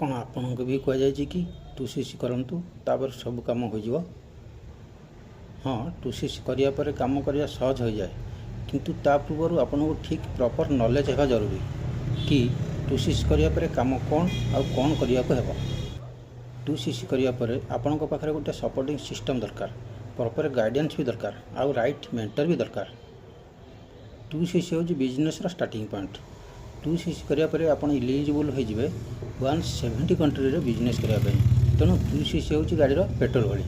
କ'ଣ ଆପଣଙ୍କୁ ବି କୁହାଯାଇଛି କି 2CC କରନ୍ତୁ, ତାପରେ ସବୁ କାମ ହୋଇଯିବ? ହଁ, 2CC କରିବା ପରେ କାମ କରିବା ସହଜ ହୋଇଯାଏ। କିନ୍ତୁ ତା ପୂର୍ବରୁ ଆପଣଙ୍କୁ ଠିକ୍ ପ୍ରପର୍ ନଲେଜ୍ ହେବା ଜରୁରୀ କି 2CC କରିବା ପରେ କାମ କ'ଣ ଆଉ କ'ଣ କରିବାକୁ ହେବ। 2CC କରିବା ପରେ ଆପଣଙ୍କ ପାଖରେ ଗୋଟେ ସପୋର୍ଟିଂ ସିଷ୍ଟମ୍ ଦରକାର, ପ୍ରପର୍ ଗାଇଡ଼ାନ୍ସ ବି ଦରକାର ଆଉ ରାଇଟ୍ ମେଣ୍ଟର ବି ଦରକାର। 2CC ହେଉଛି ବିଜନେସ୍ର ଷ୍ଟାର୍ଟିଂ ପଏଣ୍ଟ। 2CC କରିବା ପରେ ଆପଣ ଇଲିଜିବୁଲ୍ ହୋଇଯିବେ 170 କଣ୍ଟ୍ରିରେ ବିଜନେସ୍ କରିବା ପାଇଁ। ତେଣୁ 2CC ହେଉଛି ଗାଡ଼ିର ପେଟ୍ରୋଲ ଭଳି।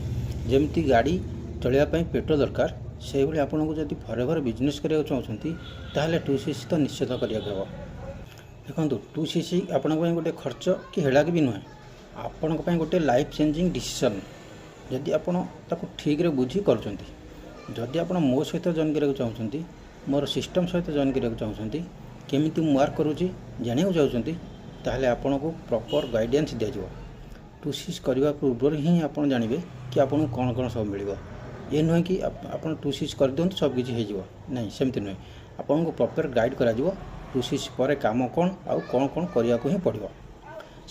ଯେମିତି ଗାଡ଼ି ଚଳିବା ପାଇଁ ପେଟ୍ରୋଲ ଦରକାର, ସେଇଭଳି ଆପଣଙ୍କୁ ଯଦି ଫରେଭର ବିଜନେସ୍ କରିବାକୁ ଚାହୁଁଛନ୍ତି, ତାହେଲେ 2CC ତ ନିଶ୍ଚିତ କରିବାକୁ ହେବ। ଦେଖନ୍ତୁ, 2CC ଆପଣଙ୍କ ପାଇଁ ଗୋଟେ ଖର୍ଚ୍ଚ କି ହେଡ଼ାକ୍ ବି ନୁହେଁ, ଆପଣଙ୍କ ପାଇଁ ଗୋଟେ ଲାଇଫ୍ ଚେଞ୍ଜିଂ ଡିସିସନ୍, ଯଦି ଆପଣ ତାକୁ ଠିକ୍ରେ ବୁଝି କରୁଛନ୍ତି। ଯଦି ଆପଣ ମୋ ସହିତ ଜଏନ୍ କରିବାକୁ ଚାହୁଁଛନ୍ତି, ମୋର ସିଷ୍ଟମ୍ ସହିତ ଜଏନ୍ କରିବାକୁ ଚାହୁଁଛନ୍ତି, କେମିତି ମୁଁ ୱାର୍କ କରୁଛି ଜାଣିବାକୁ ଚାହୁଁଛନ୍ତି, ତାହେଲେ ଆପଣଙ୍କୁ ପ୍ରପର୍ ଗାଇଡ଼ାନ୍ସ ଦିଆଯିବ। 2CC କରିବା ପୂର୍ବରୁ ହିଁ ଆପଣ ଜାଣିବେ କି ଆପଣଙ୍କୁ କ'ଣ କ'ଣ ସବୁ ମିଳିବ। ଏ ନୁହେଁ କି ଆପଣ 2CC କରିଦିଅନ୍ତୁ, ସବୁ କିଛି ହେଇଯିବ। ନାହିଁ, ସେମିତି ନୁହେଁ। ଆପଣଙ୍କୁ ପ୍ରପର୍ ଗାଇଡ଼ କରାଯିବ, 2CC ପରେ କାମ କ'ଣ ଆଉ କ'ଣ କ'ଣ କରିବାକୁ ହିଁ ପଡ଼ିବ।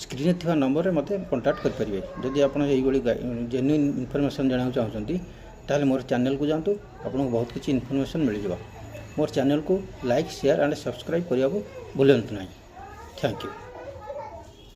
ସ୍କ୍ରିନ୍ରେ ଥିବା ନମ୍ବରରେ ମୋତେ କଣ୍ଟାକ୍ଟ କରିପାରିବେ। ଯଦି ଆପଣ ଏଇଭଳି ଜେନ୍ୟୁନ୍ ଇନଫର୍ମେସନ୍ ଜାଣିବାକୁ ଚାହୁଁଛନ୍ତି, ତାହେଲେ ମୋର ଚ୍ୟାନେଲକୁ ଯାଆନ୍ତୁ, ଆପଣଙ୍କୁ ବହୁତ କିଛି ଇନଫର୍ମେସନ୍ ମିଳିଯିବ। ମୋର ଚ୍ୟାନେଲକୁ ଲାଇକ୍, ସେୟାର ଆଣ୍ଡ ସବସ୍କ୍ରାଇବ୍ କରିବାକୁ ଭୁଲନ୍ତୁ ନାହିଁ। Thank you.